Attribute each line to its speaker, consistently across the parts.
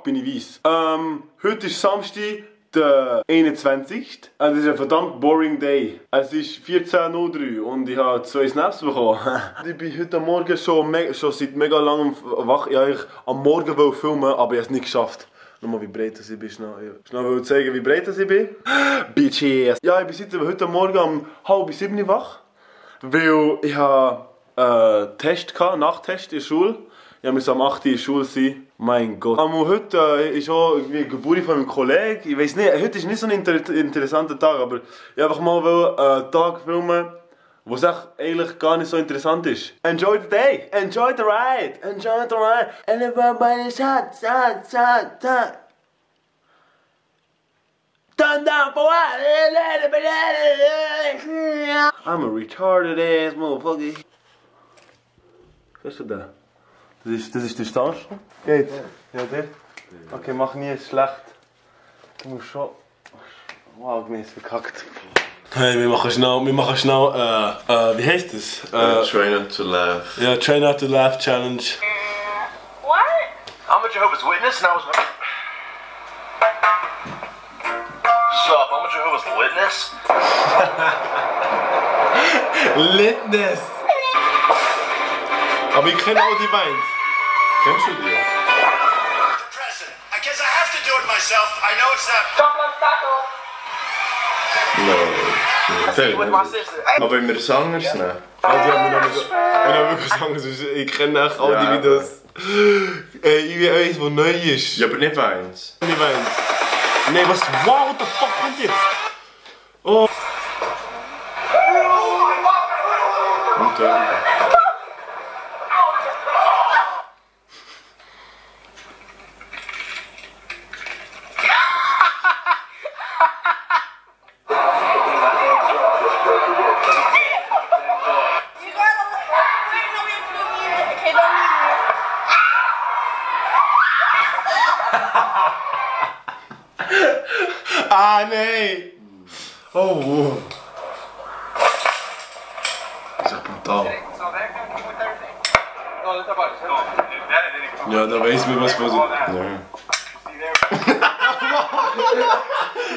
Speaker 1: bin ich weiss. Heute ist Samstag, der 21. Also es ist ein verdammt boring Day. Es ist 14:03 und ich habe 2 Snaps bekommen. Ich bin heute Morgen schon seit mega langem wach. Ich wollte am Morgen filmen, aber ich habe es nicht geschafft. Nochmal, wie breit ich bin. Schnell zeigen, wie breit ich bin. Bitches! Ja, ich bin seit heute Morgen um 6:30 wach. Weil ich hatte Test, Nachttest in der Schule. Ich musste am 8 Uhr in der Schule sein. Mein Gott. Heute ist auch die Geburt von meinem Kollegen. Ich weiß nicht, heute ist nicht so ein interessanter Tag, aber ich wollte einfach mal einen Tag filmen, wo es eigentlich gar nicht so interessant ist. Enjoy the day! Enjoy the ride! Enjoy the ride! And everybody's hot. Turn down for what? I'm a retarded ass motherfucker. Was ist da? Das ist der Stanzstuhl? Geht's? Ja, der? Okay, mach nie, ist schlecht. Du musst schon... Wow, ich bin jetzt verkackt. Hey, wir machen schnell, wie heißt das?
Speaker 2: Try not to laugh.
Speaker 1: Ja, Try not to laugh challenge.
Speaker 3: What?
Speaker 2: I'm a Jehovah's Witness and I was... Sup, I'm a Jehovah's Witness.
Speaker 1: Litness! Aber ich kenne auch die Weins. Kennst du die?
Speaker 4: Present. I guess I have to do it myself. I know it's not.
Speaker 2: No. Aber wenn wir Sangers nehmen?
Speaker 1: Also, wir haben wirklich Sangers. Ich kenne echt all die Videos. Ich will eins, das neu ist.
Speaker 2: Ja, aber nicht Weins.
Speaker 1: Nicht Weins. Nee, was? Wow, what the fuck kommt jetzt? Oh.
Speaker 2: Und dann...
Speaker 1: Ah, nee! Oh! Das ist brutal. Ja, da weiss man, was passiert.
Speaker 2: Ja.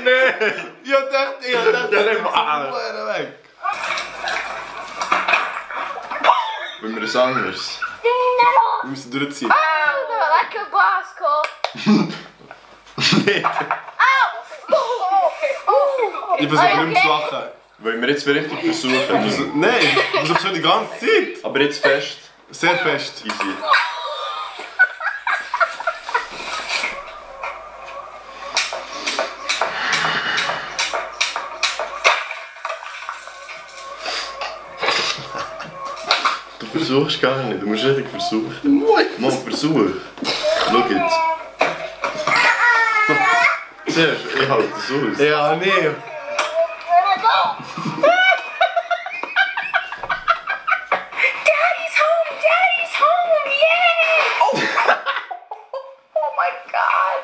Speaker 1: Nee! Ich dachte, weg!
Speaker 2: Wenn wir Sangers...
Speaker 1: Wir müssen durchziehen.
Speaker 3: Like a bicycle.
Speaker 1: Nee! Ich versuche nicht mehr zu lachen.
Speaker 2: Wollen wir jetzt richtig versuchen?
Speaker 1: Nein, ich versuche schon die ganze Zeit.
Speaker 2: Aber jetzt fest.
Speaker 1: Sehr fest.
Speaker 2: Easy. Du versuchst gar nicht, du musst richtig versuchen. Mann, versuch. Schau jetzt. Siehst du, ich halte das aus.
Speaker 1: Ja, nee.
Speaker 3: Daddy's home, yay! Oh my god.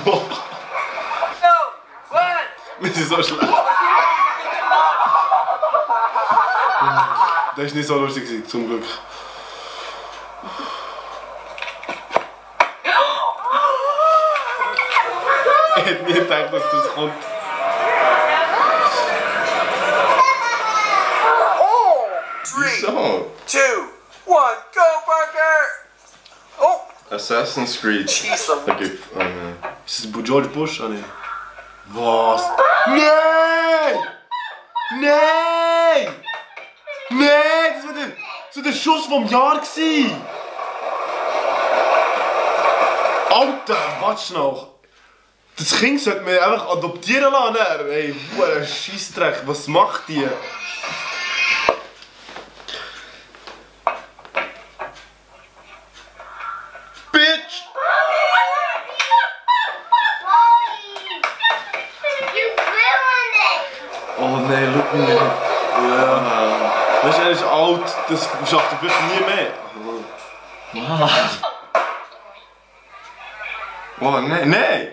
Speaker 3: No, what?
Speaker 1: Das ist so schlecht. Das war nicht so lustig, zum Glück. Ich hätte nie gedacht, dass das kommt.
Speaker 2: Wieso?
Speaker 4: 2, 1, go burger! Oh!
Speaker 2: Assassin's Creed.
Speaker 4: Jeez,
Speaker 2: Okay, oh nein.
Speaker 1: Ist das George Bush? Ah, nee. Was? Nein! Nein! Nein! Das war der Schuss vom Jahr gewesen! Alter, warte noch! Das Kind sollte man einfach adoptieren lassen. Ey, ein Scheissdreck, was macht die? Bitch! Oh nein, schau mich nicht. Ja. Das ist ehrlich alt, das schafft er vielleicht nie mehr.
Speaker 2: Oh nein, nein!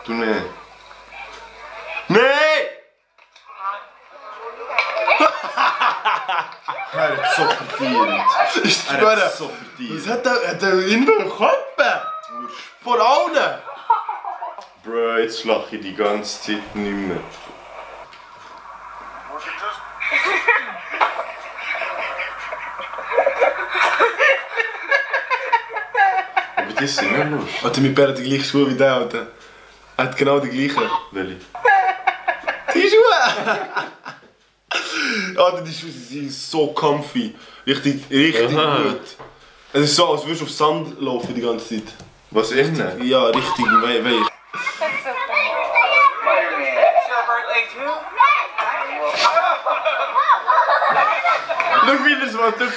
Speaker 2: Du nein.
Speaker 1: Nein!
Speaker 2: Er hat so verdient.
Speaker 1: Ich
Speaker 2: Er
Speaker 1: schwöre.
Speaker 2: hat so verdient.
Speaker 1: Was hat er in den Köpfen? Vor allen!
Speaker 2: Bro, jetzt schlage ich die ganze Zeit nicht mehr. Aber das sind nicht lustig.
Speaker 1: Alter, mein Bär hat die gleichen Schuhe wie der, Alter. Er hat genau die gleichen.
Speaker 2: Welche?
Speaker 1: Die Schuhe! Alter, die Schuhe sind so comfy. Richtig
Speaker 2: Aha.
Speaker 1: gut. Es ist so, als würdest du auf Sand laufen die ganze Zeit.
Speaker 2: Was innen?
Speaker 1: Ja, richtig weich. Schau, wie das mal tut.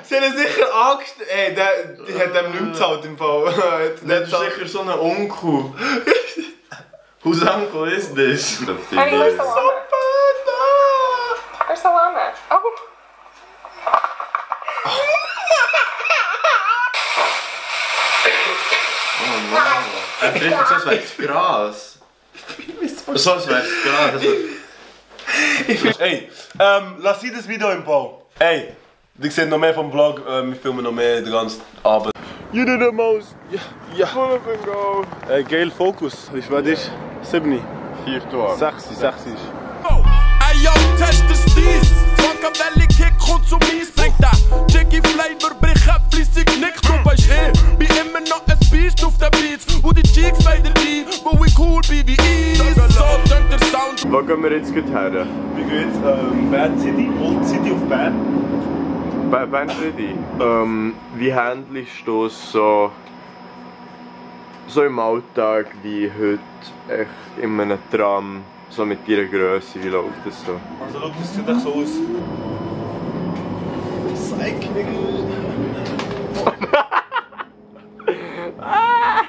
Speaker 1: Sie haben sicher Angst. Ey, die hat dem nicht mehr gezahlt im Fall.
Speaker 2: Das ist sicher so ein Onkel. Whose uncle is this?
Speaker 3: Honey, where's the llama? Where's the llama? Oh.
Speaker 2: Er trifft so, als wäre es Gras. So, als wäre es Gras.
Speaker 1: Ey, lass sie das Video im Bau. Ey, ihr seht noch mehr vom Vlog, wir filmen noch mehr den ganzen Abend. You do the most. Ja. Geil, Fokus. Wie war das? 7.
Speaker 2: 4 Tore.
Speaker 1: 6 ist.
Speaker 5: Ey, yo, test es dies. Zwackerwelle Kick kommt zu mies. Bringt der Jiggy Flavor, brich flüssig nicht. Du weißt bin immer noch ein Beast auf den Beats. Und die Cheeks weiter die, wo ich cool bin wie ich. So tönt der Sound.
Speaker 2: Wo gehen wir jetzt her?
Speaker 1: Wir gehen jetzt Bern City, Old City auf Bern.
Speaker 2: Bei Bern City. Wie handelst du es so im Alltag wie heute echt in einem Tram, so mit deiner Größe, wie läuft das so?
Speaker 1: Also schau, das sieht echt so aus. Seiknigel.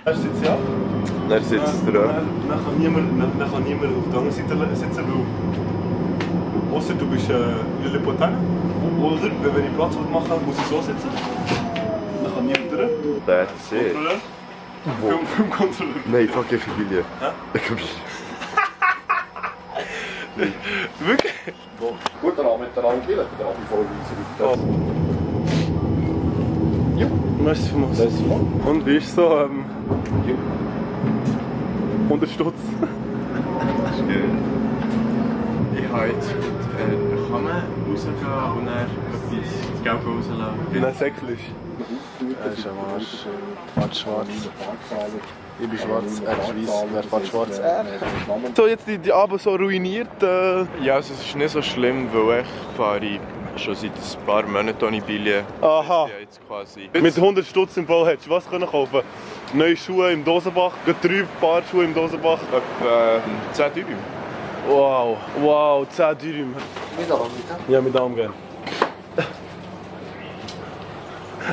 Speaker 1: Er sitzt ja.
Speaker 2: Er sitzt dran.
Speaker 1: Dann kann niemand auf der anderen Seite sitzen, weil ausser du bist Lilleputan. Oder wenn ich Platz machen will, muss ich so sitzen. Dann kann niemand durch.
Speaker 2: That's it.
Speaker 1: Kontrolleur. Filmkontrolleur.
Speaker 2: Nein, fuck je Familie.
Speaker 1: Hä?
Speaker 2: Ich komm
Speaker 1: Wirklich?
Speaker 6: Guten Abend miteinander, vielleicht der Abi voll
Speaker 1: Merci vielmals. Und wie ist so unterstützt?
Speaker 2: Das ist geil. Ich habe jetzt kann man rausgehen und dann etwas das Geld rauslassen?
Speaker 1: Nein, säcklich. Er ist am Arsch. Fährt schwarz. Ich bin schwarz, er ist weiss. Wer fährt schwarz? Er. So, jetzt die Abend so ruiniert.
Speaker 2: Ja, also es ist nicht so schlimm, weil ich fahre schon seit ein paar Monaten ohne Billett.
Speaker 1: Aha.
Speaker 2: Ja, jetzt quasi.
Speaker 1: Mit 100 Stutz im Fall hättest du was können kaufen? Neue Schuhe im Dosenbach, 3 Paar Schuhe im Dosenbach.
Speaker 2: Etwa 10 Dürüm.
Speaker 1: Wow, wow, 10 Dürüm.
Speaker 6: Mit Arm, bitte.
Speaker 1: Ja, mit Arm gerne.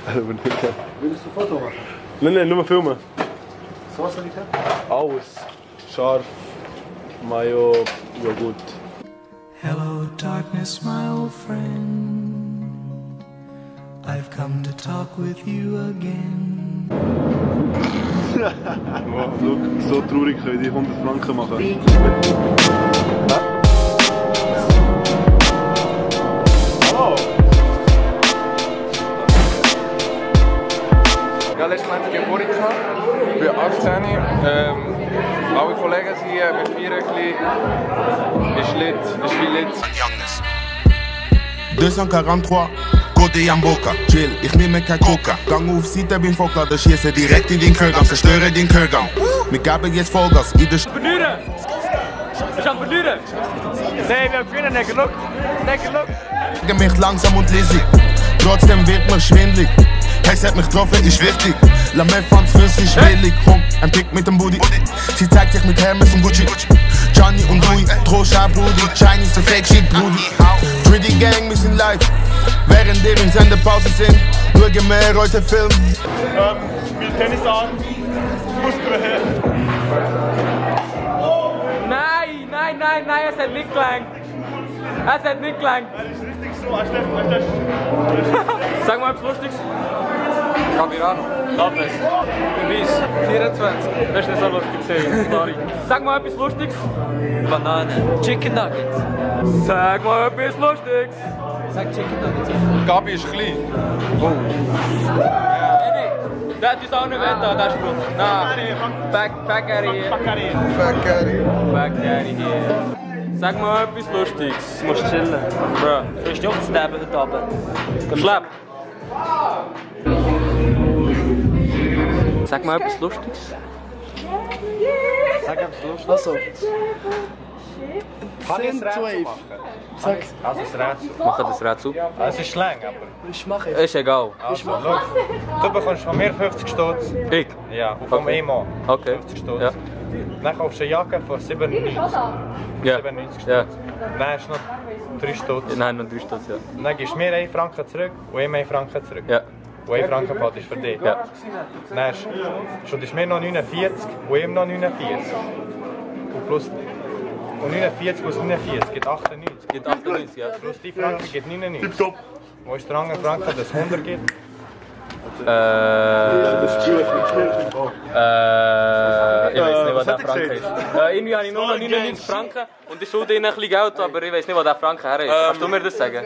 Speaker 1: Aber nicht gerne.
Speaker 6: Willst du ein Foto machen?
Speaker 1: Nein, nur filmen.
Speaker 6: So soll ich haben?
Speaker 1: Alles. Scharf, Mayo, Joghurt.
Speaker 7: Hello, darkness, my old friend. I've come to talk with you again.
Speaker 1: Schau, so traurig können die 100 Franken machen. Hallo!
Speaker 8: Ja, letztes Mal hatte ich Geburt gehabt. Ich bin 18. Alle Kollegen sind hier, wir feiern ein bisschen. Ist lit, ist wie lit.
Speaker 9: 243, Côté Yamboka, chill, ich nehme kein Coca. Gang auf Seite, bin vorgeladen, schieße direkt in den Köhlgang, zerstöre den Köhlgang. Wir geben jetzt Vollgas in der
Speaker 10: Verlieren! Wir gaan verlieren! Nee, wir gewinnen nicht genug! Nicht genug!
Speaker 9: Ich mich langsam und lisig, trotzdem wird mir schwindlig. Hey, sie hat mich getroffen, ist wichtig. La Mephans Füße ist willig. Komm, ein Pick mit dem Booty. Sie zeigt sich mit Hermes und Gucci. Johnny und Louis, Troscha, Brudi. Chinese, Fake Shit, Brudi. Pretty Gang, wir sind live. Während wir in Sendepause sind, schauen wir heute Film.
Speaker 1: Spiel Tennis an. Muskeln her.
Speaker 10: Nein, nein, nein, nein, es hat nicht gelangt! Es hat nicht gelangt!
Speaker 1: Er ist richtig so,
Speaker 10: Sag mal etwas Lustiges. Capirano. Lopez. Beweis. 24. Das ist nicht so lustig gesehen. Sorry. Sag mal etwas Lustiges. Banane. Chicken Nuggets. Sag mal etwas Lustiges.
Speaker 11: Sag Chicken Nuggets.
Speaker 8: Gabi ist klein.
Speaker 10: Oh. Der hat uns auch nicht wetten, der Spruch. Nein. Fuck here. Sag mal etwas Lustiges.
Speaker 11: Du musst chillen.
Speaker 10: Bro.
Speaker 11: Du bist doch das Leben dort oben.
Speaker 10: Schlepp. Sag mal etwas Lustiges.
Speaker 11: Sag etwas Lustiges. Was so?
Speaker 2: Kann ich ein Rätsel machen?
Speaker 11: Sag's.
Speaker 2: Also das Rätsel.
Speaker 10: Mach das Rätsel.
Speaker 2: Es ist Slang, aber...
Speaker 11: Ich mache es.
Speaker 10: Ist egal.
Speaker 2: Also, schau. Du bekommst von mir 50 Stutz.
Speaker 10: Ich?
Speaker 2: Ja, und vom Emo.
Speaker 10: Okay.
Speaker 2: 50 Stutz.
Speaker 10: Ja.
Speaker 2: Dann kaufst du eine Jacke von 97.
Speaker 10: Ja.
Speaker 2: 97 Stutz.
Speaker 10: Ja.
Speaker 2: Dann hast du noch 3 Stutz.
Speaker 10: Nein, noch 3 Stutz, ja.
Speaker 2: Und dann gibst du mir 1 Franken zurück und ihm 1 Franken zurück.
Speaker 10: Ja.
Speaker 2: Und 1 Franken Pfad ist für dich.
Speaker 10: Ja.
Speaker 2: Dann schuldest du mir noch 49 und ihm noch 49. Und plus... Und 49 plus 49 gibt 98.
Speaker 10: Gibt 98, ja.
Speaker 2: Plus die Franken gibt 99. Tipptopp. Wo ist der andere Franken, das 100 gibt?
Speaker 10: Ich weiß nicht, was der Franken ist. Irgendwie habe ich nur noch 99 Franken und ich schulde ihnen ein bisschen Geld, aber ich weiß nicht, wo der Franken her ist. Kannst du mir das sagen?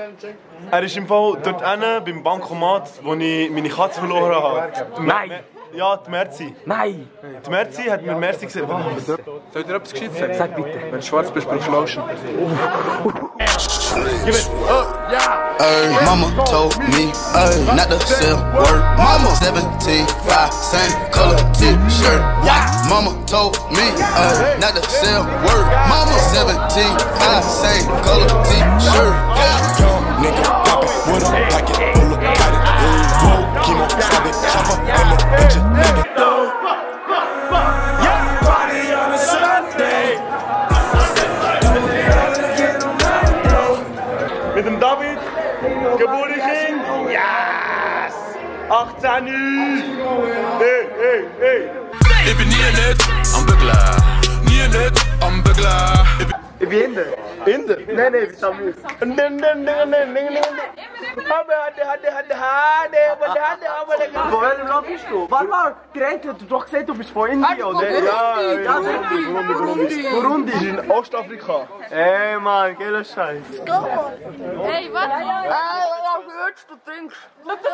Speaker 1: Er ist im Fall dort hinten beim Bankomat, wo ich meine Katze verloren habe.
Speaker 10: Nein!
Speaker 1: Ja, die Merci.
Speaker 10: Nein!
Speaker 1: Die Merci hat mir Merci gesagt.
Speaker 8: Soll ich dir etwas Gescheites sagen?
Speaker 10: Sag bitte.
Speaker 8: Wenn du schwarz bist, brauchst du Lotion.
Speaker 9: Mama told me, not to sell word. Mama 17, 5, same color t-shirt. Mama told me, not to sell word. Mama 17, 5, same color t-shirt. Young nigga poppin' with a pocket full of cotton. Whoa, chemo, stop it, chopper, and the bitch nigga.
Speaker 5: Party on a Sunday.
Speaker 1: Mit dem David, Geburtstag. Yes! 18 Hey!
Speaker 5: Ich bin nie nicht am Bügler. Nie nicht am Bügler.
Speaker 11: Ich bin Inder.
Speaker 1: Inder?
Speaker 11: Nein, ich bin Tamil. Von welchem Land bist du? Warte mal, die Rente hat doch gesagt, du bist von Indien, oder?
Speaker 1: Ja, Burundi. Das ist in Ostafrika.
Speaker 11: Ey, Mann, geiler Scheiß.
Speaker 3: Hey, was? Du trinkst. Du musst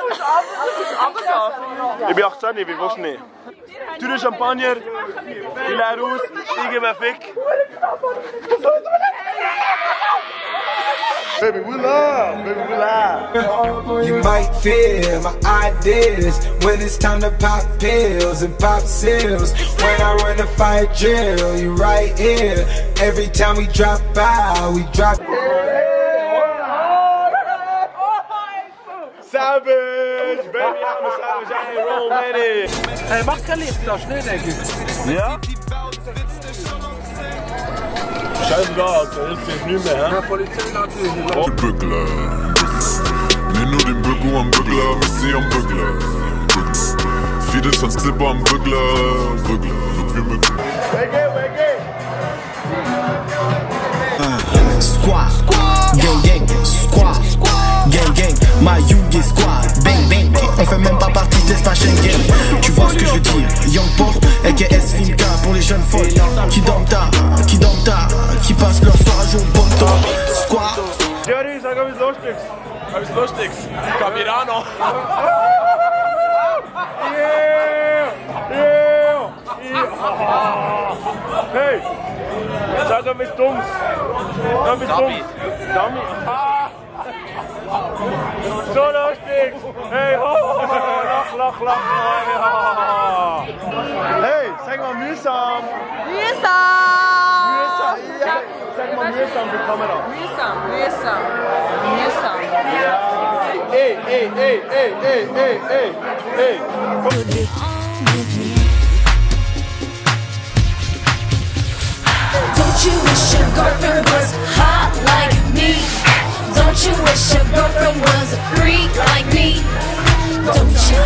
Speaker 3: runter.
Speaker 1: Ich bin 18, wie willst du nicht? Teure Champagner, ich leer aus, ich gebe einen Fick. Baby, we love.
Speaker 7: You might fear my ideas when it's time to pop pills and pop seals. When I run a fire drill, you right here. Every time we drop out, we drop.
Speaker 1: Savage, baby, I'm a savage, I ain't roll many.
Speaker 11: Hey, mach kein Licht, das ist nicht eigentlich.
Speaker 1: Ja? Scheißegal, das hilft jetzt nicht mehr, hä?
Speaker 11: Der Polizei natürlich.
Speaker 5: Die Bügler. Nicht nur den Bügel am Bügler, Messi am Bügler. Viele sonst Clipper am Bügler. Look wie mit.
Speaker 1: Wege!
Speaker 7: Squad, gang, squad, gang, my Yugi squad, bang, on fait même pas partie de l'espace Schengen. Tu vois ce que je veux dire? Young Port, aka Slimka pour les jeunes folles qui dorment tard, qui passent leur soir à jouer au bon temps. Squad.
Speaker 1: Jerry, sag etwas Lustiges.
Speaker 10: Etwas Lustiges. Capirano.
Speaker 1: Hey, sag etwas Dummes. Dummy. So lustig. Hey, lach. Hey, sag mal mühsam. Ja, sag mal mühsam für die Kamera.
Speaker 3: Mühsam.
Speaker 1: Ja. Hey.
Speaker 12: Don't you wish your girlfriend was hot like me? Don't you wish your girlfriend was a freak like me? Don't you?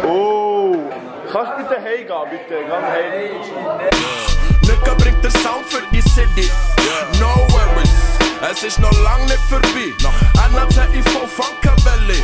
Speaker 1: Oh, kannst bitte hey gehen, bitte, gang hey.
Speaker 5: Nigga bringt den Sound für die City. No worries, es ist noch lang nicht vorbei. NZIV Funkavelli.